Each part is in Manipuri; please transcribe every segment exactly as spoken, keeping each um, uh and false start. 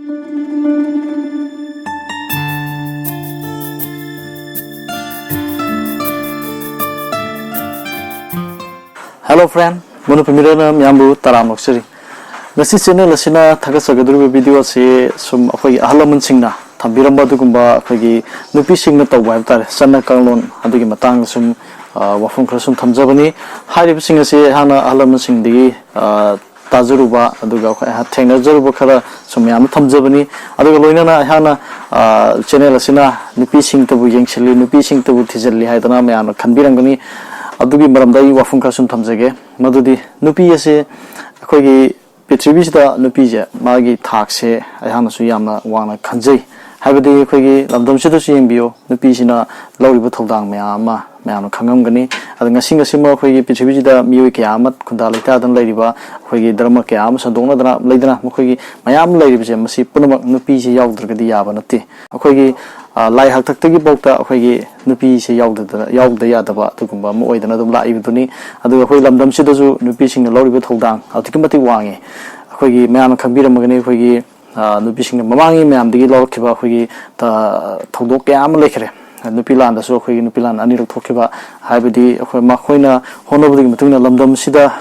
Hello friend, ꯃꯅꯤꯄꯨꯔ ꯃꯤꯔꯣꯟꯅ ꯃꯌꯥꯝꯕꯨ ꯇꯔꯥꯝꯅ ꯑꯣꯛꯆꯔꯤ꯫ ꯉꯁꯤ ꯆꯦꯅꯦꯜ ꯑꯁꯤꯅ ꯊꯥꯒꯠꯆꯒꯗꯧꯔꯤꯕ ꯚꯤꯗꯤꯑꯣ ꯑꯁꯤ ꯁꯨꯝ ꯑꯩꯈꯣꯏꯒꯤ ꯑꯍꯜ ꯂꯃꯟꯁꯤꯡꯅ ꯊꯝꯕꯤꯔꯝꯕ ꯑꯗꯨꯒꯨꯝꯕ ꯑꯩꯈꯣꯏꯒꯤ ꯅꯨꯄꯤꯁꯤꯡꯅ ꯇꯧꯕ ꯍꯥꯏꯕ ꯇꯥꯔꯦ, ꯆꯠꯅ ꯀꯥꯡꯂꯣꯟ ꯑꯗꯨꯒꯤ ꯃꯇꯥꯡꯗ ꯁꯨꯝ, ꯑ, ꯋꯥꯐꯝ ꯈꯔ ꯁꯨꯝ ꯊꯝꯖꯕꯅꯤ꯫ ꯍꯥꯏꯔꯤꯕꯁꯤꯡ ꯑꯁꯤ ꯑꯩꯍꯥꯛꯅ ꯑꯍꯜ ꯂꯃꯟꯁꯤꯡꯗꯒꯤ, ꯑ, ꯇꯥꯖꯔꯨꯕ, ꯑꯗꯨꯒ ꯑꯩꯈꯣꯏ ꯑꯩꯍꯥꯛ ꯊꯦꯡꯅꯖꯔꯨꯕ ꯈꯔ ꯁꯨꯝ ꯃꯌꯥꯝ ꯑꯃ ꯊꯝꯖꯕꯅꯤ꯫ ꯑꯗꯨꯒ ꯂꯣꯏꯅꯅ ꯑꯩꯍꯥꯛꯅ, ꯑ, ꯆꯦꯅꯦꯜ ꯑꯁꯤꯅ ꯅꯨꯄꯤꯁꯤꯡꯇꯕꯨ ꯌꯦꯡꯁꯤꯜꯂꯤ, ꯅꯨꯄꯤꯁꯤꯡꯇꯕꯨ ꯊꯤꯖꯤꯜꯂꯤ ꯍꯥꯏꯗꯅ ꯃꯌꯥꯝꯅ ꯈꯟꯕꯤꯔꯝꯒꯅꯤ꯫ ꯑꯗꯨꯒꯤ ꯃꯔꯝꯗ ꯑꯩ ꯋꯥꯐꯝ ꯈꯔ ꯁꯨꯝ ꯊꯝꯖꯒꯦ꯫ ꯃꯗꯨꯗꯤ ꯅꯨꯄꯤ ꯑꯁꯤ ꯑꯩꯈꯣꯏꯒꯤ ꯄ꯭ꯔꯤꯊꯤꯕꯤꯁꯤꯗ ꯅꯨꯄꯤꯁꯦ ꯃꯥꯒꯤ ꯊꯥꯛꯁꯦ ꯑꯩꯍꯥꯛꯅꯁꯨ ꯌꯥꯝꯅ ꯋꯥꯡꯅ ꯈꯟꯖꯩ꯫ ꯍꯥꯏꯕꯗꯤ ꯑꯩꯈꯣꯏꯒꯤ ꯂꯝꯗꯝꯁꯤꯗꯁꯨ ꯌꯦꯡꯕꯤꯌꯨ, ꯅꯨꯄꯤꯁꯤꯅ ꯂꯧꯔꯤꯕ ꯊꯧꯗꯥꯡ ꯃꯌꯥꯝ ꯑꯃ ꯃꯌꯥꯝꯅ ꯈꯪꯉꯝꯒꯅꯤ꯫ ꯑꯗ ꯉꯁꯤ ꯉꯁꯤꯃꯛ ꯑꯩꯈꯣꯏꯒꯤ ꯄ꯭ꯔꯤꯊꯤꯕꯤꯁꯤꯗ ꯃꯤꯑꯣꯏ ꯀꯌꯥ ꯑꯃ ꯈꯨꯟꯗꯥ ꯂꯩꯇꯥꯗꯅ ꯂꯩꯔꯤꯕ, ꯑꯩꯈꯣꯏꯒꯤ ꯙꯔꯃ ꯀꯌꯥ ꯑꯃ ꯁꯟꯗꯣꯛꯅꯗꯅ ꯂꯩꯗꯅ, ꯃꯈꯣꯏꯒꯤ ꯃꯌꯥꯝ ꯂꯩꯔꯤꯕꯁꯦ, ꯃꯁꯤ ꯄꯨꯝꯅꯃꯛ ꯅꯨꯄꯤꯁꯤ ꯌꯥꯎꯗ꯭ꯔꯒꯗꯤ ꯌꯥꯕ ꯅꯠꯇꯦ꯫ ꯑꯩꯈꯣꯏꯒꯤ, ꯑ, ꯂꯥꯏ ꯍꯥꯛꯇꯛꯇꯒꯤ ꯐꯥꯎꯗ ꯑꯩꯈꯣꯏꯒꯤ ꯅꯨꯄꯤꯁꯦ ꯌꯥꯎꯗꯗꯅ, ꯌꯥꯎꯗ ꯌꯥꯗꯕ ꯑꯗꯨꯒꯨꯝꯕ ꯑꯃ ꯑꯣꯏꯗꯅ ꯑꯗꯨꯝ ꯂꯥꯛꯏꯕꯗꯨꯅꯤ꯫ ꯑꯗꯨꯒ ꯑꯩꯈꯣꯏ ꯂꯝꯗꯝꯁꯤꯗꯁꯨ ꯅꯨꯄꯤꯁꯤꯡꯅ ꯂꯧꯔꯤꯕ ꯊꯧꯗꯥꯡ ꯑꯗꯨꯛꯀꯤ ꯃꯇꯤꯛ ꯋꯥꯡꯉꯤ꯫ ꯑꯩꯈꯣꯏꯒꯤ ꯃꯌꯥꯝꯅ ꯈꯪꯕꯤꯔꯝꯃꯒꯅꯤ, ꯑꯩꯈꯣꯏꯒꯤ, ꯑ, ꯅꯨꯄꯤꯁꯤꯡꯅ ꯃꯃꯥꯡꯒꯤ ꯃꯌꯥꯝꯗꯒꯤ ꯂꯧꯔꯛꯈꯤꯕ ꯑꯩꯈꯣꯏꯒꯤ, ꯑ, ꯊꯧꯗꯣꯛ ꯀꯌꯥ ꯑꯃ ꯂꯩꯈ꯭ꯔꯦ꯫ ꯅꯨꯄꯤ ꯂꯥꯟꯗꯁꯨ ꯑꯩꯈꯣꯏꯒꯤ ꯅꯨꯄꯤ ꯂꯥꯟ ꯑꯅꯤꯔꯛ ꯊꯣꯛꯈꯤꯕ, ꯍꯥꯏꯕꯗꯤ ꯑꯩꯈꯣꯏ ꯃꯈꯣꯏꯅ ꯍꯣꯠꯅꯕꯗꯨꯒꯤ ꯃꯇꯨꯡ ꯏꯟꯅ ꯂꯝꯗꯝꯁꯤꯗ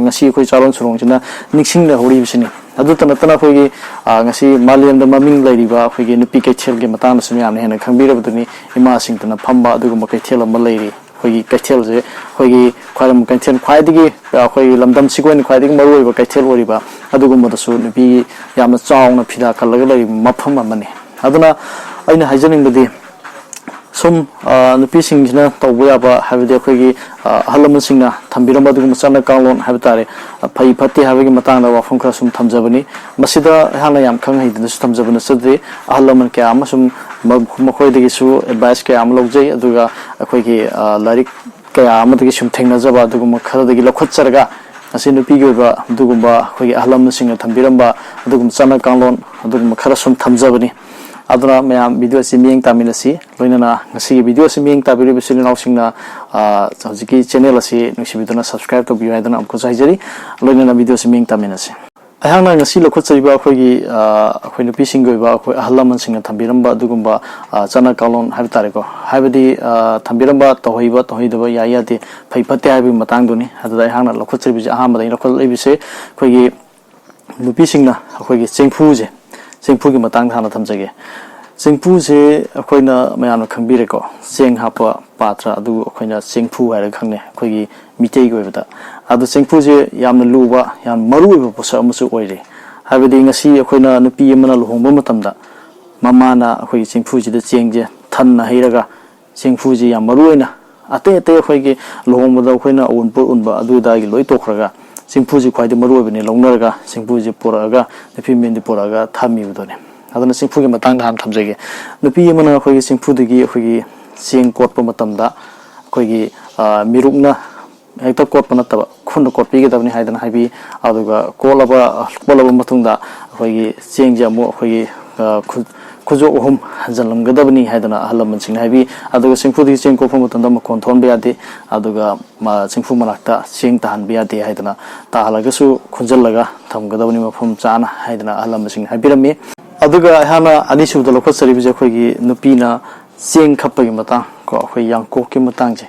ꯉꯁꯤ ꯑꯩꯈꯣꯏ ꯆꯥꯔꯣꯟ ꯁꯨꯔꯣꯟꯁꯤꯅ ꯅꯤꯡꯁꯤꯡꯅꯍꯧꯔꯤꯕꯁꯤꯅꯤ꯫ ꯑꯗꯨꯇ ꯅꯠꯇꯅ ꯑꯩꯈꯣꯏꯒꯤ, ꯑ, ꯉꯁꯤ ꯃꯥꯂꯦꯝꯗ ꯃꯃꯤꯡ ꯂꯩꯔꯤꯕ ꯑꯩꯈꯣꯏꯒꯤ ꯅꯨꯄꯤ ꯀꯩꯊꯦꯜꯒꯤ ꯃꯇꯥꯡꯗꯁꯨ ꯃꯌꯥꯝꯅ ꯍꯦꯟꯅ ꯈꯪꯕꯤꯔꯕꯗꯨꯅꯤ꯫ ꯏꯃꯥꯁꯤꯡꯇꯅ ꯐꯝꯕ ꯑꯗꯨꯒꯨꯝꯕ ꯀꯩꯊꯦꯜ ꯑꯃ ꯂꯩꯔꯤ꯫ ꯑꯩꯈꯣꯏꯒꯤ ꯀꯩꯊꯦꯜꯁꯦ ꯑꯩꯈꯣꯏꯒꯤ ꯈ꯭ꯋꯥꯏꯔꯝꯕꯟ ꯀꯩꯊꯦꯜ ꯈ꯭ꯋꯥꯏꯗꯒꯤ, ꯑ, ꯑꯩꯈꯣꯏꯒꯤ ꯂꯝꯗꯝꯁꯤꯒꯤ ꯑꯣꯏꯅ ꯈ꯭ꯋꯥꯏꯗꯒꯤ ꯃꯔꯨꯑꯣꯏꯕ ꯀꯩꯊꯦꯜ ꯑꯣꯏꯔꯤꯕ ꯑꯗꯨꯒꯨꯝꯕꯗꯁꯨ ꯅꯨꯄꯤ ꯌꯥꯝꯅ ꯆꯥꯎꯅ ꯐꯤꯗꯥ ꯀꯜꯂꯒ ꯂꯩꯔꯤꯕ ꯃꯐꯝ ꯑꯃꯅꯤ꯫ ꯑꯗꯨꯅ ꯑꯩꯅ ꯍꯥꯏꯖꯅꯤꯡꯕꯗꯤ, ꯁꯨꯝ, ꯑ, ꯅꯨꯄꯤꯁꯤꯡꯁꯤꯅ ꯇꯧꯕ ꯌꯥꯕ, ꯍꯥꯏꯕꯗꯤ ꯑꯩꯈꯣꯏꯒꯤ, ꯑ, ꯑꯍꯜ ꯂꯃꯟꯁꯤꯡꯅ ꯊꯝꯕꯤꯔꯝꯕ ꯑꯗꯨꯒꯨꯝꯕ ꯆꯠꯅ ꯀꯥꯡꯂꯣꯟ ꯍꯥꯏꯕ ꯇꯥꯔꯦ, ꯑ, ꯐꯩ ꯐꯠꯇꯦ ꯍꯥꯏꯕꯒꯤ ꯃꯇꯥꯡꯗ ꯋꯥꯐꯝ ꯈꯔ ꯁꯨꯝ ꯊꯝꯖꯕꯅꯤ꯫ ꯃꯁꯤꯗ ꯑꯩꯍꯥꯛꯅ ꯌꯥꯝ ꯈꯪ ꯍꯩꯗꯅꯁꯨ ꯊꯝꯖꯕ ꯅꯠꯆꯗꯦ꯫ ꯑꯍꯜ ꯂꯃꯟ ꯀꯌꯥ ꯑꯃ ꯁꯨꯝ ꯃ-, ꯃꯈꯣꯏꯗꯒꯤꯁꯨ ꯑꯦꯗꯚꯥꯏꯁ ꯀꯌꯥ ꯑꯃ ꯂꯧꯖꯩ, ꯑꯗꯨꯒ ꯑꯩꯈꯣꯏꯒꯤ, ꯑ, ꯂꯥꯏꯔꯤꯛ ꯀꯌꯥ ꯑꯃꯗꯒꯤ ꯁꯨꯝ ꯊꯦꯡꯅꯖꯕ ꯑꯗꯨꯒꯨꯝꯕ ꯈꯔꯗꯒꯤ ꯂꯧꯈꯠꯆꯔꯒ, ꯉꯁꯤ ꯅꯨꯄꯤꯒꯤ ꯑꯣꯏꯕ ꯑꯗꯨꯒꯨꯝꯕ ꯑꯩꯈꯣꯏꯒꯤ ꯑꯍꯜ ꯂꯃꯟꯁꯤꯡꯅ ꯊꯝꯕꯤꯔꯝꯕ ꯑꯗꯨꯒꯨꯝꯕ ꯆꯠꯅ ꯀꯥꯡꯂꯣꯟ ꯑꯗꯨꯒꯨꯝꯕ ꯈꯔ ꯁꯨꯝ ꯊꯝꯖꯕꯅꯤ꯫ ꯑꯗꯨꯅ ꯃꯌꯥꯝ ꯚꯤꯗꯤꯑꯣ ꯑꯁꯤ ꯃꯤꯠꯌꯦꯡ ꯇꯥꯃꯤꯟꯅꯁꯤ꯫ ꯂꯣꯏꯅꯅ ꯉꯁꯤꯒꯤ ꯚꯤꯗꯤꯑꯣ ꯑꯁꯤ ꯃꯤꯠꯌꯦꯡ ꯇꯥꯕꯤꯔꯤꯕ ꯏꯆꯤꯜ ꯏꯅꯥꯎꯁꯤꯡꯅ, ꯑ, ꯍꯧꯖꯤꯛꯀꯤ ꯆꯦꯅꯦꯜ ꯑꯁꯤ ꯅꯨꯡꯁꯤꯕꯤꯗꯨꯅ ꯁꯕꯁꯀ꯭ꯔꯥꯏꯕ ꯇꯧꯕꯤꯌꯨ ꯍꯥꯏꯗꯨꯅ ꯑꯃꯨꯛꯀꯁꯨ ꯍꯥꯏꯖꯔꯤ꯫ ꯂꯣꯏꯅꯅ ꯚꯤꯗꯤꯑꯣ ꯑꯁꯤ ꯃꯤꯠꯌꯦꯡ ꯇꯥꯃꯤꯟꯅꯁꯤ꯫ ꯑꯩꯍꯥꯛꯅ ꯉꯁꯤ ꯂꯧꯈꯠꯆꯔꯤꯕ ꯑꯩꯈꯣꯏꯒꯤ, ꯑ, ꯑꯩꯈꯣꯏ ꯅꯨꯄꯤꯁꯤꯡꯒꯤ ꯑꯣꯏꯕ ꯑꯩꯈꯣꯏ ꯑꯍꯜ ꯂꯃꯟꯁꯤꯡꯅ ꯊꯝꯕꯤꯔꯝꯕ ꯑꯗꯨꯒꯨꯝꯕ, ꯑ, ꯆꯠꯅ ꯀꯥꯡꯂꯣꯟ ꯍꯥꯏꯕ ꯇꯥꯔꯦꯀꯣ, ꯍꯥꯏꯕꯗꯤ, ꯑ, ꯊꯝꯕꯤꯔꯝꯕ ꯇꯧꯍꯩꯕ ꯇꯧꯍꯩꯗꯕ, ꯌꯥꯏ ꯌꯥꯗꯦ, ꯐꯩ ꯐꯠꯇꯦ ꯍꯥꯏꯕꯒꯤ ꯃꯇꯥꯡꯗꯨꯅꯤ꯫ ꯑꯗꯨꯗ ꯑꯩꯍꯥꯛꯅ ꯂꯧꯈꯠꯆꯔꯤꯕꯁꯦ, ꯑꯍꯥꯟꯕꯗ ꯑꯩꯅ ꯂꯧꯈꯠꯂꯛꯂꯤꯕꯁꯦ ꯑꯩꯈꯣꯏꯒꯤ ꯅꯨꯄꯤꯁꯤꯡꯅ ꯑꯩꯈꯣꯏꯒꯤ ꯆꯦꯡꯐꯨꯁꯦ, ꯆꯦꯡꯐꯨꯒꯤ ꯃꯇꯥꯡꯗ ꯍꯥꯟꯅ ꯊꯝꯖꯒꯦ꯫ ꯆꯦꯡꯐꯨꯁꯦ ꯑꯩꯈꯣꯏꯅ ꯃꯌꯥꯝꯅ ꯈꯪꯕꯤꯔꯦꯀꯣ, ꯆꯦꯡ ꯍꯥꯞꯄ ꯄꯥꯇ꯭ꯔ ꯑꯗꯨ ꯑꯩꯈꯣꯏꯅ ꯆꯦꯡꯐꯨ ꯍꯥꯏꯔꯒ ꯈꯪꯅꯩ ꯑꯩꯈꯣꯏꯒꯤ ꯃꯤꯇꯩꯒꯤ ꯑꯣꯏꯕꯗ꯫ ꯑꯗꯣ ꯆꯦꯡꯐꯨꯁꯦ ꯌꯥꯝꯅ ꯂꯨꯕ, ꯌꯥꯝ ꯃꯔꯨ ꯑꯣꯏꯕ ꯄꯣꯠꯁꯛ ꯑꯃꯁꯨ ꯑꯣꯏꯔꯦ꯫ ꯍꯥꯏꯕꯗꯤ ꯉꯁꯤ ꯑꯩꯈꯣꯏꯅ ꯅꯨꯄꯤ ꯑꯃꯅ ꯂꯨꯍꯣꯡꯕ ꯃꯇꯝꯗ ꯃꯃꯥꯅ ꯑꯩꯈꯣꯏꯒꯤ ꯆꯦꯡꯐꯨꯁꯤꯗ ꯆꯦꯡꯁꯦ ꯊꯟꯅ ꯍꯩꯔꯒ, ꯆꯦꯡꯐꯨꯁꯤ ꯌꯥꯝ ꯃꯔꯨ ꯑꯣꯏꯅ ꯑꯇꯩ ꯑꯇꯩ ꯑꯩꯈꯣꯏꯒꯤ ꯂꯨꯍꯣꯡꯕꯗ ꯑꯩꯈꯣꯏꯅ ꯑꯎꯟꯄꯣꯠ ꯎꯟꯕ ꯑꯗꯨ ꯑꯗꯥꯒꯤ ꯂꯣꯏ ꯇꯣꯛꯈ꯭ꯔꯒ, ꯆꯦꯡꯐꯨꯁꯤ ꯈ꯭ꯋꯥꯏꯗꯒꯤ ꯃꯔꯨ ꯑꯣꯏꯕꯅꯤ ꯂꯧꯅꯔꯒ, ꯆꯦꯡꯐꯨꯁꯤ ꯄꯨꯔꯛꯑꯒ ꯅꯨꯄꯤ ꯃꯌꯨꯝꯗ ꯄꯨꯔꯛꯑꯒ ꯊꯝꯃꯤꯕꯗꯨꯅꯤ꯫ ꯑꯗꯨꯅ ꯆꯦꯡꯐꯨꯒꯤ ꯃꯇꯥꯡꯗ ꯍꯥꯟꯅ ꯊꯝꯖꯒꯦ꯫ ꯅꯨꯄꯤ ꯑꯃꯅ ꯑꯩꯈꯣꯏꯒꯤ ꯆꯦꯡꯐꯨꯗꯒꯤ ꯑꯩꯈꯣꯏꯒꯤ ꯆꯦꯡ ꯀꯣꯠꯄ ꯃꯇꯝꯗ ꯑꯩꯈꯣꯏꯒꯤ, ꯑ, ꯃꯤꯔꯨꯛꯅ ꯍꯦꯛꯇ ꯀꯣꯠꯄ ꯅꯠꯇꯕ, ꯈꯨꯠꯅ ꯀꯣꯠꯄꯤꯒꯗꯕꯅꯤ ꯍꯥꯏꯗꯅ ꯍꯥꯏꯕꯤ꯫ ꯑꯗꯨꯒ ꯀꯣꯠꯂꯕ, ꯀꯣꯠꯂꯕ ꯃꯇꯨꯡꯗ ꯑꯩꯈꯣꯏꯒꯤ ꯆꯦꯡꯁꯦ ꯑꯃꯨꯛ ꯑꯩꯈꯣꯏꯒꯤ, ꯑ, ꯈꯨ-, ꯈꯨꯖꯣꯞ ꯑꯍꯨꯝ ꯍꯟꯖꯜꯂꯝꯒꯗꯕꯅꯤ ꯍꯥꯏꯗꯅ ꯑꯍꯜ ꯂꯃꯟꯁꯤꯡꯅ ꯍꯥꯏꯕꯤ꯫ ꯑꯗꯨꯒ ꯆꯦꯡꯐꯨꯗꯒꯤ ꯆꯦꯡ ꯀꯣꯠꯄ ꯃꯇꯝꯗ ꯃꯈꯣꯟ ꯊꯣꯛꯍꯟꯕ ꯌꯥꯗꯦ꯫ ꯑꯗꯨꯒ ꯃ-, ꯆꯦꯡꯐꯨ ꯃꯅꯥꯛꯇ ꯆꯦꯡ ꯇꯥꯍꯟꯕ ꯌꯥꯗꯦ ꯍꯥꯏꯗꯅ, ꯇꯥꯍꯜꯂꯒꯁꯨ ꯈꯨꯟꯖꯜꯂꯒ ꯊꯝꯒꯗꯕꯅꯤ ꯃꯐꯝ ꯆꯥꯅ ꯍꯥꯏꯗꯅ ꯑꯍꯜ ꯂꯃꯟꯁꯤꯡꯅ ꯍꯥꯏꯕꯤꯔꯝꯃꯤ꯫ ꯑꯗꯨꯒ ꯑꯩꯍꯥꯛꯅ ꯑꯅꯤꯁꯨꯕꯗ ꯂꯧꯈꯠꯆꯔꯤꯕꯁꯦ ꯑꯩꯈꯣꯏꯒꯤ ꯅꯨꯄꯤꯅ ꯆꯦꯡ ꯈꯞꯄꯒꯤ ꯃꯇꯥꯡ ꯀꯣ, ꯑꯩꯈꯣꯏ ꯌꯥꯡꯀꯣꯛꯀꯤ ꯃꯇꯥꯡꯁꯦ꯫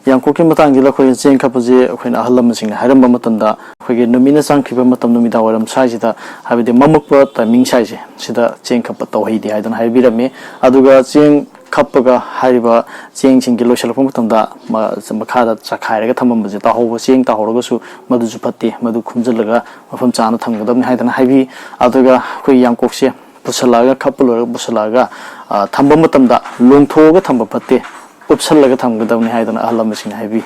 ꯌꯥꯡꯀꯣꯛꯀꯤ ꯃꯇꯥꯡꯁꯤꯗ ꯑꯩꯈꯣꯏꯅ ꯆꯦꯡ ꯈꯞꯄꯁꯦ ꯑꯩꯈꯣꯏꯅ ꯑꯍꯜ ꯂꯃꯟꯁꯤꯡꯅ ꯍꯥꯏꯔꯝꯕ ꯃꯇꯝꯗ, ꯑꯩꯈꯣꯏꯒꯤ ꯅꯨꯃꯤꯠꯅ ꯆꯪꯈꯤꯕ ꯃꯇꯝ, ꯅꯨꯃꯤꯗꯥꯡ ꯋꯥꯏꯔꯝ ꯁ꯭ꯋꯥꯏꯁꯤꯗ, ꯍꯥꯏꯕꯗꯤ ꯃꯝꯃꯛꯄ timing ꯁ꯭ꯋꯥꯏꯁꯦ, ꯁꯤꯗ ꯆꯦꯡ ꯈꯞꯄ ꯇꯧꯍꯩꯗꯦ ꯍꯥꯏꯗꯅ ꯍꯥꯏꯕꯤꯔꯝꯃꯤ꯫ ꯑꯗꯨꯒ ꯆꯦꯡ ꯈꯞꯄꯒ ꯍꯥꯏꯔꯤꯕ ꯆꯦꯡꯁꯤꯡꯒꯤ ꯂꯣꯏꯁꯤꯜꯂꯛꯄ ꯃꯇꯝꯗ ꯃ-, ꯃꯈꯥꯗ ꯆꯈꯥꯏꯔꯒ ꯊꯝꯃꯝꯕꯁꯦ, ꯇꯥꯍꯧꯕ ꯆꯦꯡ ꯇꯥꯍꯧꯔꯒꯁꯨ ꯃꯗꯨꯁꯨ ꯐꯠꯇꯦ, ꯃꯗꯨ ꯈꯨꯟꯖꯤꯜꯂꯒ ꯃꯐꯝ ꯆꯥꯅ ꯊꯝꯒꯗꯕꯅꯤ ꯍꯥꯏꯗꯅ ꯍꯥꯏꯕꯤ꯫ ꯑꯗꯨꯒ ꯑꯩꯈꯣꯏ ꯌꯥꯡꯀꯣꯛꯁꯦ ꯄꯨꯁꯜꯂꯛꯑꯒ, ꯈꯞꯄ ꯂꯣꯏꯔꯒ ꯄꯨꯁꯜꯂꯛꯑꯒ, ꯑ, ꯊꯝꯕ ꯃꯇꯝꯗ ꯂꯣꯡꯊꯣꯛꯑꯒ ꯊꯝꯕ ꯐꯠꯇꯦ, ꯎꯞꯁꯜꯂꯒ ꯊꯝꯒꯗꯕꯅꯤ ꯍꯥꯏꯗꯅ ꯑꯍꯜ ꯂꯃꯟꯁꯤꯡꯅ ꯍꯥꯏꯕꯤ꯫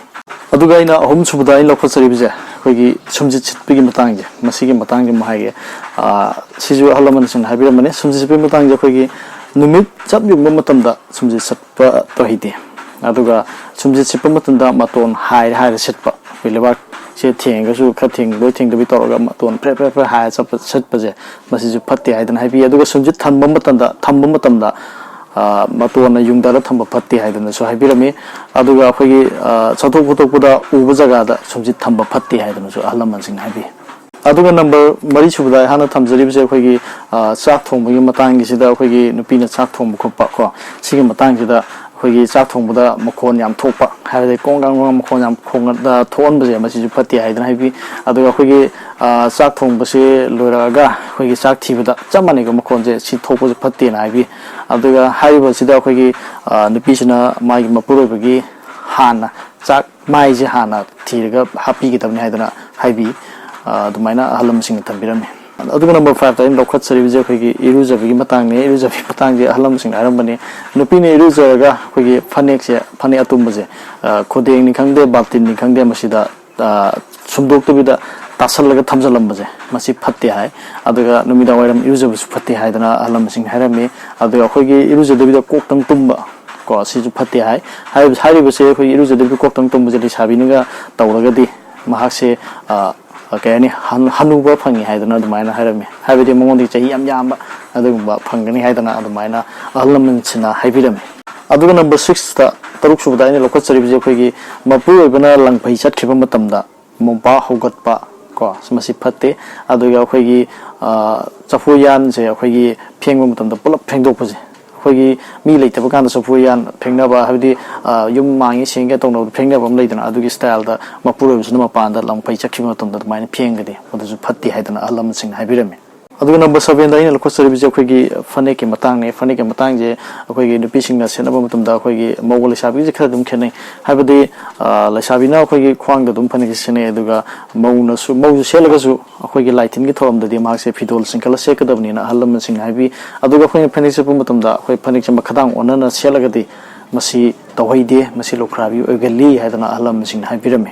ꯑꯗꯨꯒ ꯑꯩꯅ ꯑꯍꯨꯝꯁꯨꯕꯗ ꯑꯩꯅ ꯂꯧꯈꯠꯆꯔꯤꯕꯁꯦ ꯑꯩꯈꯣꯏꯒꯤ ꯁꯨꯝꯖꯤꯠ ꯁꯤꯠꯄꯒꯤ ꯃꯇꯥꯡꯁꯦ, ꯃꯁꯤꯒꯤ ꯃꯇꯥꯡꯁꯤꯃ ꯍꯥꯏꯒꯦ꯫ ꯑ, ꯁꯤꯁꯨ ꯑꯍꯜ ꯂꯃꯟꯁꯤꯡꯅ ꯍꯥꯏꯕꯤꯔꯝꯕꯅꯤ꯫ ꯁꯨꯝꯖꯤꯠ ꯁꯤꯠꯄꯒꯤ ꯃꯇꯥꯡꯁꯦ ꯑꯩꯈꯣꯏꯒꯤ ꯅꯨꯃꯤꯠ ꯆꯞ ꯌꯨꯡꯕ ꯃꯇꯝꯗ ꯁꯨꯝꯖꯤꯠ ꯁꯤꯠꯄ ꯇꯧꯍꯩꯗꯦ꯫ ꯑꯗꯨꯒ ꯁꯨꯝꯖꯤꯠ ꯁꯤꯠꯄ ꯃꯇꯝꯗ ꯃꯇꯣꯟ ꯍꯥꯏꯔ ꯍꯥꯏꯔ ꯁꯤꯠꯄ, ꯑꯩꯈꯣꯏ ꯂꯩꯕꯥꯛꯁꯦ ꯊꯦꯡꯉꯒꯁꯨ ꯈꯔ ꯊꯦꯡ-, ꯂꯣꯏ ꯊꯦꯡꯗꯕꯤ ꯇꯧꯔꯒ ꯃꯇꯣꯟ ꯐ꯭ꯔꯦ ꯐ꯭ꯔꯦ ꯐ꯭ꯔꯦ ꯍꯥꯏꯔ ꯆꯠꯄ, ꯁꯤꯠꯄꯁꯦ, ꯃꯁꯤꯁꯨ ꯐꯠꯇꯦ ꯍꯥꯏꯗꯅ ꯍꯥꯏꯕꯤ꯫ ꯑꯗꯨꯒ ꯁꯨꯝꯖꯤꯠ ꯊꯝꯕ ꯃꯇꯝꯗ, ꯊꯝꯕ ꯃꯇꯝꯗ, ꯑ, ꯃꯇꯣꯟꯅ ꯌꯨꯡꯊꯔ ꯊꯝꯕ ꯐꯠꯇꯦ ꯍꯥꯏꯗꯅꯁꯨ ꯍꯥꯏꯕꯤꯔꯝꯃꯤ꯫ ꯑꯗꯨꯒ ꯑꯩꯈꯣꯏꯒꯤ, ꯑ, ꯆꯠꯊꯣꯛ ꯈꯣꯠꯇꯣꯛꯄꯗ ꯎꯕ ꯖꯒꯥꯗ ꯁꯨꯝꯖꯤꯠ ꯊꯝꯕ ꯐꯠꯇꯦ ꯍꯥꯏꯗꯅꯁꯨ ꯑꯍꯜ ꯂꯃꯟꯁꯤꯡꯅ ꯍꯥꯏꯕꯤ꯫ ꯑꯗꯨꯒ ꯅꯝꯕꯔ ꯃꯔꯤ ꯁꯨꯕꯗ ꯑꯩꯍꯥꯛꯅ ꯊꯝꯖꯔꯤꯕꯁꯦ ꯑꯩꯈꯣꯏꯒꯤ, ꯑ, ꯆꯥꯛ ꯊꯣꯡꯕꯒꯤ ꯃꯇꯥꯡꯒꯤꯁꯤꯗ, ꯑꯩꯈꯣꯏꯒꯤ ꯅꯨꯄꯤꯅ ꯆꯥꯛ ꯊꯣꯡꯕ ꯈꯣꯠꯄ ꯀꯣ, ꯁꯤꯒꯤ ꯃꯇꯥꯡꯁꯤꯗ ꯑꯩꯈꯣꯏꯒꯤ ꯆꯥꯛ ꯊꯣꯡꯕꯗ ꯃꯈꯣꯟ ꯌꯥꯝ ꯊꯣꯛꯄ, ꯍꯥꯏꯕꯗꯤ ꯀꯣꯡ ꯀꯥꯡ ꯀꯣꯡ ꯃꯈꯣꯟ ꯌꯥꯝ ꯈꯣꯡ-, ꯑ, ꯊꯣꯛꯍꯟꯕꯁꯦ, ꯃꯁꯤꯁꯨ ꯐꯠꯇꯦ ꯍꯥꯏꯗꯅ ꯍꯥꯏꯕꯤ꯫ ꯑꯗꯨꯒ ꯑꯩꯈꯣꯏꯒꯤ, ꯑ, ꯆꯥꯛ ꯊꯣꯡꯕꯁꯤ ꯂꯣꯏꯔꯛꯑꯒ ꯑꯩꯈꯣꯏꯒꯤ ꯆꯥꯛ ꯊꯤꯕꯗ ꯆꯞ ꯃꯥꯟꯅꯩꯀꯣ, ꯃꯈꯣꯟꯁꯦ ꯁꯤ ꯊꯣꯛꯄꯁꯦ ꯐꯠꯇꯦꯅ ꯍꯥꯏꯕꯤ꯫ ꯑꯗꯨꯒ ꯍꯥꯏꯔꯤꯕꯁꯤꯗ ꯑꯩꯈꯣꯏꯒꯤ, ꯑ, ꯅꯨꯄꯤꯁꯤꯅ ꯃꯥꯒꯤ ꯃꯄꯨꯔꯣꯏꯕꯒꯤ ꯍꯥꯟꯅ ꯆꯥꯛ ꯃꯥꯏꯁꯦ ꯍꯥꯟꯅ ꯊꯤꯔꯒ ꯍꯥꯞꯄꯤꯒꯗꯕꯅꯤ ꯍꯥꯏꯗꯅ ꯍꯥꯏꯕꯤ꯫ ꯑ, ꯑꯗꯨꯃꯥꯏꯅ ꯑꯍꯜ ꯂꯃꯟꯁꯤꯡꯅ ꯊꯝꯕꯤꯔꯝꯃꯤ꯫ ꯑꯗꯨꯒ ꯅꯝꯕꯔ ꯐꯥꯏꯚꯇ ꯑꯩꯅ ꯂꯧꯈꯠꯆꯔꯤꯕꯁꯦ ꯑꯩꯈꯣꯏꯒꯤ ꯏꯔꯨꯖꯕꯒꯤ ꯃꯇꯥꯡꯅꯤ꯫ ꯏꯔꯨꯖꯕꯒꯤ ꯃꯇꯥꯡꯁꯦ ꯑꯍꯜ ꯂꯃꯟꯁꯤꯡꯅ ꯍꯥꯏꯔꯝꯕꯅꯤ, ꯅꯨꯄꯤꯅ ꯏꯔꯨꯖꯔꯒ ꯑꯩꯈꯣꯏꯒꯤ ꯐꯅꯦꯛꯁꯦ, ꯐꯅꯦꯛ ꯑꯇꯨꯝꯕꯁꯦ, ꯑ, ꯈꯨꯗꯦꯡꯅꯤ ꯈꯪꯗꯦ, ꯕꯥꯜꯇꯤꯟꯅꯤ ꯈꯪꯗꯦ, ꯃꯁꯤꯗ, ꯑ, ꯁꯨꯝꯗꯣꯛꯇꯕꯤꯗ ꯇꯥꯁꯜꯂꯒ ꯊꯝꯖꯤꯜꯂꯝꯕꯁꯦ, ꯃꯁꯤ ꯐꯠꯇꯦ ꯍꯥꯏ꯫ ꯑꯗꯨꯒ ꯅꯨꯃꯤꯗꯥꯡ ꯋꯥꯏꯔꯝ ꯏꯔꯨꯖꯕꯁꯨ ꯐꯠꯇꯦ ꯍꯥꯏꯗꯅ ꯑꯍꯜ ꯂꯃꯟꯁꯤꯡꯅ ꯍꯥꯏꯔꯝꯃꯤ꯫ ꯑꯗꯨꯒ ꯑꯩꯈꯣꯏꯒꯤ ꯏꯔꯨꯖꯗꯕꯤꯗ ꯀꯣꯛꯇꯪ ꯇꯨꯝꯕ ꯀꯣ, ꯁꯤꯁꯨ ꯐꯠꯇꯦ ꯍꯥꯏ꯫ ꯍꯥꯏꯔꯤꯕ-, ꯍꯥꯏꯔꯤꯕꯁꯦ ꯑꯩꯈꯣꯏꯒꯤ ꯏꯔꯨꯖꯗꯕꯤꯗ ꯀꯣꯛꯇꯪ ꯇꯨꯝꯕꯁꯦ ꯂꯩꯁꯥꯕꯤꯅꯒ ꯇꯧꯔꯒꯗꯤ ꯃꯍꯥꯛꯁꯦ, ꯑ, ꯀꯩ ꯍꯥꯏꯅꯤ, ꯍꯟ-, ꯍꯅꯨꯕ ꯐꯪꯉꯤ ꯍꯥꯏꯗꯅ ꯑꯗꯨꯃꯥꯏꯅ ꯍꯥꯏꯔꯝꯃꯤ꯫ ꯍꯥꯏꯕꯗꯤ ꯃꯉꯣꯟꯗꯒꯤ ꯆꯍꯤ ꯌꯥꯝ ꯌꯥꯝꯕ ꯑꯗꯨꯒꯨꯝꯕ ꯐꯪꯒꯅꯤ ꯍꯥꯏꯗꯅ ꯑꯗꯨꯃꯥꯏꯅ ꯑꯍꯜ ꯂꯃꯟꯁꯤꯡꯅ ꯍꯥꯏꯕꯤꯔꯝꯃꯤ꯫ ꯑꯗꯨꯒ ꯅꯝꯕꯔ ꯁꯤꯛꯁꯇ, ꯇꯔꯨꯛ ꯁꯨꯕꯗ ꯑꯩꯅ ꯂꯧꯈꯠꯆꯔꯤꯕꯁꯦ ꯑꯩꯈꯣꯏꯒꯤ ꯃꯄꯨꯔꯣꯏꯕꯅ ꯂꯪꯐꯩ ꯆꯠꯈꯤꯕ ꯃꯇꯝꯗ ꯃꯣꯝꯄꯥꯛ ꯍꯧꯒꯠꯄ ꯀꯣ, ꯃꯁꯤ ꯐꯠꯇꯦ꯫ ꯑꯗꯨꯒ ꯑꯩꯈꯣꯏꯒꯤ, ꯑ, ꯆꯐꯨ ꯎꯌꯥꯟꯁꯦ ꯑꯩꯈꯣꯏꯒꯤ ꯐꯦꯡꯕ ꯃꯇꯝꯗ ꯄꯨꯂꯞ ꯐꯦꯡꯗꯣꯛꯄꯁꯦ, ꯑꯩꯈꯣꯏꯒꯤ ꯃꯤ ꯂꯩꯇꯕ ꯀꯥꯟꯗ ꯆꯐꯨ ꯎꯌꯥꯟ ꯐꯦꯡꯅꯕ, ꯍꯥꯏꯕꯗꯤ, ꯑ, ꯌꯨꯝ ꯃꯥꯡꯉꯤ ꯁꯦꯡꯒꯦ ꯇꯧꯅꯕꯗ ꯐꯦꯡꯅꯕ ꯑꯃ ꯂꯩꯗꯅ, ꯑꯗꯨꯒꯤ ꯁ꯭ꯇꯥꯏꯜꯗ ꯃꯄꯨꯔꯣꯏꯕꯁꯤꯅ ꯃꯄꯥꯟꯗ ꯂꯪꯐꯩ ꯆꯠꯈꯤꯕ ꯃꯇꯝꯗ ꯑꯗꯨꯃꯥꯏꯅ ꯐꯦꯡꯒꯗꯤ, ꯃꯗꯨꯁꯨ ꯐꯠꯇꯦ ꯍꯥꯏꯗꯅ ꯑꯍꯜ ꯂꯃꯟꯁꯤꯡꯅ ꯍꯥꯏꯕꯤꯔꯝꯃꯤ꯫ ꯑꯗꯨꯒ ꯅꯝꯕꯔ ꯁꯕꯦꯟꯗ ꯑꯩꯅ ꯂꯧꯈꯠꯆꯔꯤꯕꯁꯦ ꯑꯩꯈꯣꯏꯒꯤ ꯐꯅꯦꯛꯀꯤ ꯃꯇꯥꯡꯅꯤ꯫ ꯐꯅꯦꯛꯀꯤ ꯃꯇꯥꯡꯁꯦ ꯑꯩꯈꯣꯏꯒꯤ ꯅꯨꯄꯤꯁꯤꯡꯅ ꯁꯦꯠꯅꯕ ꯃꯇꯝꯗ ꯑꯩꯈꯣꯏꯒꯤ ꯃꯧꯒ ꯂꯩꯁꯥꯕꯤꯒꯁꯦ ꯈꯔ ꯑꯗꯨꯝ ꯈꯦꯠꯅꯩ꯫ ꯍꯥꯏꯕꯗꯤ, ꯑ, ꯂꯩꯁꯥꯕꯤꯅ ꯑꯩꯈꯣꯏꯒꯤ ꯈ꯭ꯋꯥꯡꯗ ꯑꯗꯨꯝ ꯐꯅꯦꯛꯁꯦ ꯁꯦꯠꯅꯩ, ꯑꯗꯨꯒ ꯃꯧꯅꯁꯨ, ꯃꯧꯁꯨ ꯁꯦꯠꯂꯒꯁꯨ ꯑꯩꯈꯣꯏꯒꯤ ꯂꯥꯏ ꯇꯤꯟꯒꯤ ꯊꯧꯔꯝꯗꯗꯤ ꯃꯍꯥꯛꯁꯦ ꯐꯤꯗꯣꯜ ꯆꯤꯡꯈꯠꯂ ꯁꯦꯠꯀꯗꯕꯅꯤꯅ ꯑꯍꯜ ꯂꯃꯟꯁꯤꯡꯅ ꯍꯥꯏꯕꯤ꯫ ꯑꯗꯨꯒ ꯑꯩꯈꯣꯏꯅ ꯐꯅꯦꯛ ꯁꯦꯠꯄ ꯃꯇꯝꯗ ꯑꯩꯈꯣꯏ ꯐꯅꯦꯛꯁꯦ ꯃꯈꯥꯗꯥꯡ ꯑꯣꯟꯅꯅ ꯁꯦꯠꯂꯒꯗꯤ ꯃꯁꯤ ꯇꯧꯍꯩꯗꯦ, ꯃꯁꯤ ꯂꯨꯈ꯭ꯔꯥꯕꯤ ꯑꯣꯏꯒꯜꯂꯤ ꯍꯥꯏꯗꯅ ꯑꯍꯜ ꯂꯃꯟꯁꯤꯡꯅ ꯍꯥꯏꯕꯤꯔꯝꯃꯤ꯫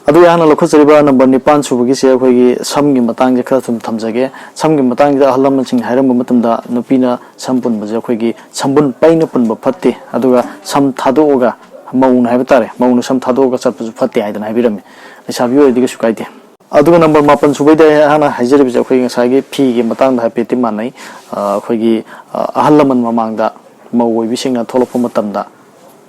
ꯑꯗꯨꯒ ꯑꯩꯍꯥꯛꯅ ꯂꯧꯈꯠꯆꯔꯤꯕ ꯅꯝꯕꯔ ꯅꯤꯄꯥꯟ ꯁꯨꯕꯒꯤꯁꯦ ꯑꯩꯈꯣꯏꯒꯤ ꯁꯝꯒꯤ ꯃꯇꯥꯡꯁꯦ ꯈꯔ ꯁꯨꯝ ꯊꯝꯖꯒꯦ꯫ ꯁꯝꯒꯤ ꯃꯇꯥꯡꯁꯤꯗ ꯑꯍꯜ ꯂꯃꯟꯁꯤꯡꯅ ꯍꯥꯏꯔꯝꯕ ꯃꯇꯝꯗ ꯅꯨꯄꯤꯅ ꯁꯝ ꯄꯨꯟꯕꯁꯦ ꯑꯩꯈꯣꯏꯒꯤ ꯁꯝꯕꯨꯟ ꯄꯩꯅ ꯄꯨꯟꯕ ꯐꯠꯇꯦ, ꯑꯗꯨꯒ ꯁꯝ ꯊꯥꯗꯣꯛꯑꯒ, ꯃꯧꯅ ꯍꯥꯏꯕ ꯇꯥꯔꯦ, ꯃꯧꯅ ꯁꯝ ꯊꯥꯗꯣꯛꯑꯒ ꯆꯠꯄꯁꯨ ꯐꯠꯇꯦ ꯍꯥꯏꯗꯅ ꯍꯥꯏꯕꯤꯔꯝꯃꯤ꯫ ꯂꯩꯁꯥꯕꯤ ꯑꯣꯏꯔꯗꯤ ꯀꯩꯁꯨ ꯀꯥꯏꯗꯦ꯫ ꯑꯗꯨꯒ ꯅꯝꯕꯔ ꯃꯥꯄꯟ ꯁꯨꯕꯩꯗ ꯑꯩꯍꯥꯛꯅ ꯍꯥꯏꯖꯔꯤꯕꯁꯦ ꯑꯩꯈꯣꯏꯒꯤ ꯉꯁꯥꯏꯒꯤ ꯐꯤꯒꯤ ꯃꯇꯥꯡꯗ ꯍꯥꯏꯐꯦꯠꯇꯤ ꯃꯥꯟꯅꯩ꯫ ꯑ, ꯑꯩꯈꯣꯏꯒꯤ, ꯑ, ꯑꯍꯜ ꯂꯃꯟ ꯃꯃꯥꯡꯗ ꯃꯧ ꯑꯣꯏꯕꯤꯁꯤꯡꯅ ꯊꯣꯛꯂꯛꯄ ꯃꯇꯝꯗ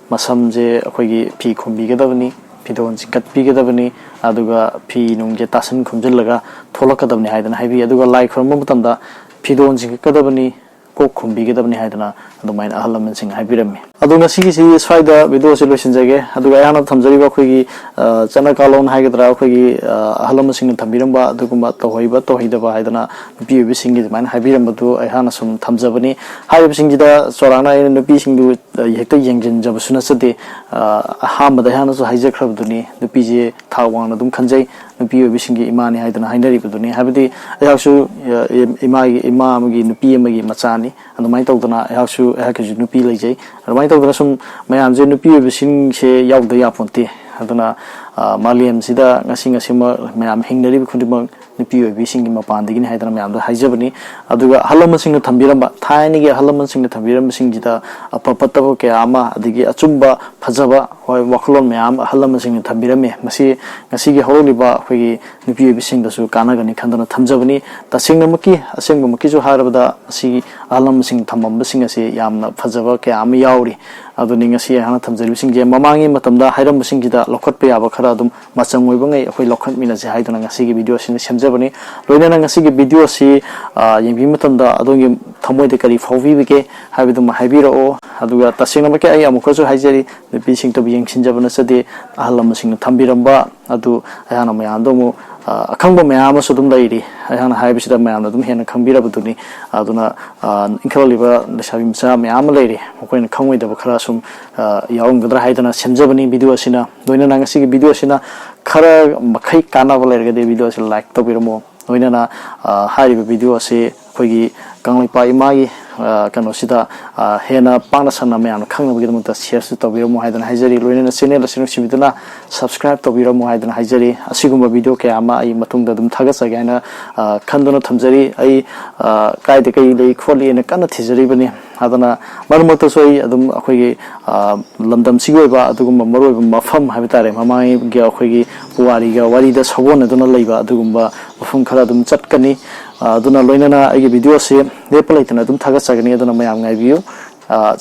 ꯃꯁꯝꯁꯦ ꯑꯩꯈꯣꯏꯒꯤ ꯐꯤ ꯈꯨꯝꯕꯤꯒꯗꯕꯅꯤ꯫ ꯐꯤꯗꯣꯟ ꯆꯤꯡꯈꯠꯄꯤꯒꯗꯕꯅꯤ, ꯑꯗꯨꯒ ꯐꯤ ꯅꯨꯡꯁꯦ ꯇꯥꯁꯟ ꯈꯣꯝꯖꯤꯜꯂꯒ ꯊꯣꯛꯂꯛꯀꯗꯕꯅꯤ ꯍꯥꯏꯗꯅ ꯍꯥꯏꯕꯤ꯫ ꯑꯗꯨꯒ ꯂꯥꯏ ꯈꯨꯔꯨꯝꯕ ꯃꯇꯝꯗ ꯐꯤꯗꯣꯟ ꯆꯤꯡꯈꯠꯀꯗꯕꯅꯤ, ꯀꯣꯛ ꯈꯨꯝꯕꯤꯒꯗꯕꯅꯤ ꯍꯥꯏꯗꯅ ꯑꯗꯨꯃꯥꯏꯅ ꯑꯍꯜ ꯂꯃꯟꯁꯤꯡꯅ ꯍꯥꯏꯕꯤꯔꯝꯃꯤ꯫ ꯑꯗꯣ ꯉꯁꯤꯒꯤꯁꯤ ꯁ꯭ꯋꯥꯏꯗ ꯚꯤꯗꯤꯑꯣꯁꯤ ꯂꯣꯏꯁꯤꯟꯖꯒꯦ꯫ ꯑꯗꯨꯒ ꯑꯩꯍꯥꯛꯅ ꯊꯝꯖꯔꯤꯕ ꯑꯩꯈꯣꯏꯒꯤ, ꯑ, ꯆꯠꯅ ꯀꯥꯂꯣꯟ ꯍꯥꯏꯒꯗ꯭ꯔꯥ, ꯑꯩꯈꯣꯏꯒꯤ, ꯑ, ꯑꯍꯜ ꯂꯃꯟꯁꯤꯡꯅ ꯊꯝꯕꯤꯔꯝꯕ ꯑꯗꯨꯒꯨꯝꯕ ꯇꯧꯍꯩꯕ ꯇꯧꯍꯩꯗꯕ ꯍꯥꯏꯗꯅ ꯅꯨꯄꯤ ꯑꯣꯏꯕꯤꯁꯤꯡꯒꯤ ꯑꯗꯨꯃꯥꯏꯅ ꯍꯥꯏꯕꯤꯔꯝꯕꯗꯨ ꯑꯩꯍꯥꯛꯅ ꯁꯨꯝ ꯊꯝꯖꯕꯅꯤ꯫ ꯍꯥꯏꯔꯤꯕꯁꯤꯡꯁꯤꯗ ꯆꯥꯎꯔꯥꯛꯅ ꯑꯩꯅ ꯅꯨꯄꯤꯁꯤꯡꯗꯨ, ꯑ, ꯍꯦꯛꯇ ꯌꯦꯡꯁꯤꯟꯖꯕꯁꯨ ꯅꯠꯆꯗꯦ꯫ ꯑ, ꯑꯍꯥꯟꯕꯗ ꯑꯩꯍꯥꯛꯅꯁꯨ ꯍꯥꯏꯖꯈ꯭ꯔꯕꯗꯨꯅꯤ, ꯅꯨꯄꯤꯁꯦ ꯊꯥꯛ ꯋꯥꯡꯅ ꯑꯗꯨꯝ ꯈꯟꯖꯩ, ꯅꯨꯄꯤ ꯑꯣꯏꯕꯤꯁꯤꯡꯒꯤ ꯏꯃꯥꯅꯤ ꯍꯥꯏꯗꯅ ꯍꯥꯏꯅꯔꯤꯕꯗꯨꯅꯤ꯫ ꯍꯥꯏꯕꯗꯤ ꯑꯩꯍꯥꯛꯁꯨ, ꯑ, ꯏꯃꯥꯒꯤ, ꯏꯃꯥ ꯑꯃꯒꯤ ꯅꯨꯄꯤ ꯑꯃꯒꯤ ꯃꯆꯥꯅꯤ꯫ ꯑꯗꯨꯃꯥꯏꯅ ꯇꯧꯗꯅ ꯑꯩꯍꯥꯛꯁꯨ, ꯑꯩꯍꯥꯛꯀꯤꯁꯨ ꯅꯨꯄꯤ ꯂꯩꯖꯩ꯫ ꯑꯗꯨꯃꯥꯏꯅ ꯇꯧꯗꯅ ꯁꯨꯝ ꯃꯌꯥꯝꯁꯦ ꯅꯨꯄꯤ ꯑꯣꯏꯕꯁꯤꯡꯁꯦ ꯌꯥꯎꯗ ꯌꯥꯄꯣꯟꯇꯦ꯫ ꯑꯗꯨꯅ, ꯑ, ꯃꯥꯂꯦꯝꯁꯤꯗ ꯉꯁꯤ ꯉꯁꯤꯃꯛ ꯃꯌꯥꯝ ꯍꯤꯡꯅꯔꯤꯕ ꯈꯨꯗꯤꯡꯃꯛ ꯅꯨꯄꯤ ꯑꯣꯏꯕꯤꯁꯤꯡꯒꯤ ꯃꯄꯥꯟꯗꯒꯤꯅꯤ ꯍꯥꯏꯗꯅ ꯃꯌꯥꯝꯗ ꯍꯥꯏꯖꯕꯅꯤ꯫ ꯑꯗꯨꯒ ꯑꯍꯜ ꯂꯃꯟꯁꯤꯡꯅ ꯊꯝꯕꯤꯔꯝꯕ, ꯊꯥꯏꯅꯒꯤ ꯑꯍꯜ ꯂꯃꯟꯁꯤꯡꯅ ꯊꯝꯕꯤꯔꯝꯕꯁꯤꯡꯁꯤꯗ ꯑꯐ ꯐꯠꯇꯕ ꯀꯌꯥ ꯑꯃ, ꯑꯗꯒꯤ ꯑꯆꯨꯝꯕ ꯐꯖꯕ, ꯍꯣꯏ, ꯋꯥꯈꯜꯂꯣꯟ ꯃꯌꯥꯝ ꯑꯍꯜ ꯂꯃꯟꯁꯤꯡꯅ ꯊꯝꯕꯤꯔꯝꯃꯤ꯫ ꯃꯁꯤ ꯉꯁꯤꯒꯤ ꯍꯧꯔꯛꯂꯤꯕ ꯑꯩꯈꯣꯏꯒꯤ ꯅꯨꯄꯤ ꯑꯣꯏꯕꯤꯁꯤꯡꯗꯁꯨ ꯀꯥꯟꯅꯒꯅꯤ ꯈꯟꯗꯨꯅ ꯊꯝꯖꯕꯅꯤ꯫ ꯇꯁꯦꯡꯅꯃꯛꯀꯤ, ꯑꯁꯦꯡꯕꯃꯛꯀꯤꯁꯨ ꯍꯥꯏꯔꯕꯗ, ꯃꯁꯤꯒꯤ ꯑꯍꯜ ꯂꯃꯟꯁꯤꯡꯅ ꯊꯝꯃꯝꯕꯁꯤꯡ ꯑꯁꯤ ꯌꯥꯝꯅ ꯐꯖꯕ ꯀꯌꯥ ꯑꯃ ꯌꯥꯎꯔꯤ꯫ ꯑꯗꯨꯅꯤ ꯉꯁꯤ ꯑꯩꯍꯥꯛꯅ ꯊꯝꯖꯔꯤꯕꯁꯤꯡꯁꯦ꯫ ꯃꯃꯥꯡꯒꯤ ꯃꯇꯝꯗ ꯍꯥꯏꯔꯝꯕꯁꯤꯡꯁꯤꯗ ꯂꯧꯈꯠꯄ ꯌꯥꯕ ꯈꯔ ꯑꯗꯨꯝ ꯃꯆꯪ ꯑꯣꯏꯕꯉꯩ ꯑꯩꯈꯣꯏ ꯂꯧꯈꯠꯃꯤꯟꯅꯁꯦ ꯍꯥꯏꯗꯨꯅ ꯉꯁꯤꯒꯤ ꯚꯤꯗꯤꯑꯣꯁꯤꯅ ꯁꯦꯝꯖꯕꯅꯤ꯫ ꯂꯣꯏꯅꯅ ꯉꯁꯤꯒꯤ ꯚꯤꯗꯤꯑꯣꯁꯤ, ꯑ, ꯌꯦꯡꯕꯤꯕ ꯃꯇꯝꯗ ꯑꯗꯣꯝꯒꯤ ꯊꯃꯣꯏꯗ ꯀꯔꯤ ꯐꯥꯎꯕꯤꯕꯒꯦ ꯍꯥꯏꯕꯗꯨꯃ ꯍꯥꯏꯕꯤꯔꯛꯑꯣ꯫ ꯑꯗꯨꯒ ꯇꯁꯦꯡꯅꯃꯛꯀꯤ ꯑꯩ ꯑꯃꯨꯛꯀꯁꯨ ꯍꯥꯏꯖꯔꯤ, ꯅꯨꯄꯤꯁꯤꯡꯇꯕꯨ ꯌꯦꯡꯁꯤꯟꯖꯕ ꯅꯠꯆꯗꯦ, ꯑꯍꯜ ꯂꯃꯟꯁꯤꯡꯅ ꯊꯝꯕꯤꯔꯝꯕ ꯑꯗꯨ ꯑꯩꯍꯥꯛꯅ ꯃꯌꯥꯝꯗ ꯑꯃꯨꯛ, ꯑ, ꯑꯈꯪꯕ ꯃꯌꯥꯝ ꯑꯃꯁꯨ ꯑꯗꯨꯝ ꯂꯩꯔꯤ꯫ ꯑꯩꯍꯥꯛꯅ ꯍꯥꯏꯕꯁꯤꯗ ꯃꯌꯥꯝꯅ ꯑꯗꯨꯝ ꯍꯦꯟꯅ ꯈꯪꯕꯤꯔꯕꯗꯨꯅꯤ꯫ ꯑꯗꯨꯅ, ꯑ, ꯏꯟꯈꯠꯂꯛꯂꯤꯕ ꯂꯩꯁꯥꯕꯤ ꯃꯆꯥ ꯃꯌꯥꯝ ꯑꯃ ꯂꯩꯔꯤ, ꯃꯈꯣꯏꯅ ꯈꯪꯉꯣꯏꯗꯕ ꯈꯔ ꯁꯨꯝ, ꯑ, ꯌꯥꯎꯔꯝꯒꯗ꯭ꯔꯥ ꯍꯥꯏꯗꯅ ꯁꯦꯝꯖꯕꯅꯤ ꯚꯤꯗꯤꯑꯣ ꯑꯁꯤꯅ꯫ ꯂꯣꯏꯅꯅ ꯉꯁꯤꯒꯤ ꯚꯤꯗꯤꯑꯣ ꯑꯁꯤꯅ ꯈꯔ ꯃꯈꯩ ꯀꯥꯟꯅꯕ ꯂꯩꯔꯒꯗꯤ ꯚꯤꯗꯤꯑꯣ ꯑꯁꯤ ꯂꯥꯏꯛ ꯇꯧꯕꯤꯔꯝꯃꯣ꯫ ꯂꯣꯏꯅꯅ, ꯑ, ꯍꯥꯏꯔꯤꯕ ꯚꯤꯗꯤꯑꯣ ꯑꯁꯤ ꯑꯩꯈꯣꯏꯒꯤ ꯀꯪꯂꯩꯄꯥꯛ ꯏꯃꯥꯒꯤ, ꯑ, ꯀꯩꯅꯣꯁꯤꯗ, ꯑ, ꯍꯦꯟꯅ ꯄꯥꯛꯅ ꯁꯟꯅ ꯃꯌꯥꯝꯅ ꯈꯪꯅꯕꯒꯤꯗꯃꯛꯇ ꯁꯤꯌꯔꯁꯨ ꯇꯧꯕꯤꯔꯝꯃꯣ ꯍꯥꯏꯗꯅ ꯍꯥꯏꯖꯔꯤ꯫ ꯂꯣꯏꯅꯅ ꯆꯦꯅꯦꯜ ꯑꯁꯤ ꯅꯨꯡꯁꯤꯕꯤꯗꯨꯅ ꯁꯕꯁꯀ꯭ꯔꯥꯏꯕ ꯇꯧꯕꯤꯔꯝꯃꯣ ꯍꯥꯏꯗꯅ ꯍꯥꯏꯖꯔꯤ꯫ ꯑꯁꯤꯒꯨꯝꯕ ꯚꯤꯗꯤꯑꯣ ꯀꯌꯥ ꯑꯃ ꯑꯩ ꯃꯇꯨꯡꯗ ꯑꯗꯨꯝ ꯊꯥꯒꯠꯆꯒꯦ ꯍꯥꯏꯅ, ꯑ, ꯈꯟꯗꯨꯅ ꯊꯝꯖꯔꯤ꯫ ꯑꯩ, ꯑ, ꯀꯥꯏꯗ ꯀꯔꯤ ꯂꯩ ꯈꯣꯠꯂꯤ ꯍꯥꯏꯅ ꯀꯟꯅ ꯊꯤꯖꯔꯤꯕꯅꯤ꯫ ꯑꯗꯨꯅ ꯃꯔꯛ ꯃꯔꯛꯇꯁꯨ ꯑꯩ ꯑꯗꯨꯝ ꯑꯩꯈꯣꯏꯒꯤ, ꯑ, ꯂꯝꯗꯝꯁꯤꯒꯤ ꯑꯣꯏꯕ ꯑꯗꯨꯒꯨꯝꯕ ꯃꯔꯨꯑꯣꯏꯕ ꯃꯐꯝ ꯍꯥꯏꯕ ꯇꯥꯔꯦ, ꯃꯃꯥꯡꯒꯤ ꯑꯩꯈꯣꯏꯒꯤ ꯄꯨꯋꯥꯔꯤꯒ ꯋꯥꯔꯤꯗ ꯁꯥꯒꯣꯟꯅꯗꯨꯅ ꯂꯩꯕ ꯑꯗꯨꯒꯨꯝꯕ ꯃꯐꯝ ꯈꯔ ꯑꯗꯨꯝ ꯆꯠꯀꯅꯤ꯫ ꯑ, ꯑꯗꯨꯅ ꯂꯣꯏꯅꯅ ꯑꯩꯒꯤ ꯚꯤꯗꯤꯑꯣꯁꯤ ꯂꯦꯞꯄ ꯂꯩꯇꯅ ꯑꯗꯨꯝ ꯊꯥꯒꯠꯆꯒꯅꯤ, ꯑꯗꯨꯅ ꯃꯌꯥꯝ ꯉꯥꯏꯕꯤꯌꯨ꯫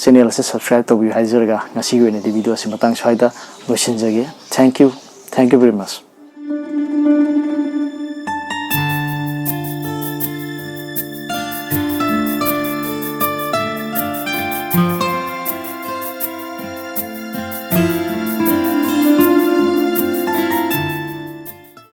ꯆꯦꯅꯦꯜ ꯑꯁꯤ ꯁꯕꯁꯀ꯭ꯔꯥꯏꯕ ꯇꯧꯕꯤꯌꯨ ꯍꯥꯏꯖꯔꯒ ꯉꯁꯤꯒꯤ ꯑꯣꯏꯅꯗꯤ ꯚꯤꯗꯤꯑꯣ ꯑꯁꯤ ꯃꯇꯥꯡ ꯁ꯭ꯋꯥꯏꯗ ꯂꯣꯏꯁꯤꯟꯖꯒꯦ꯫ Thank you, thank you very much꯫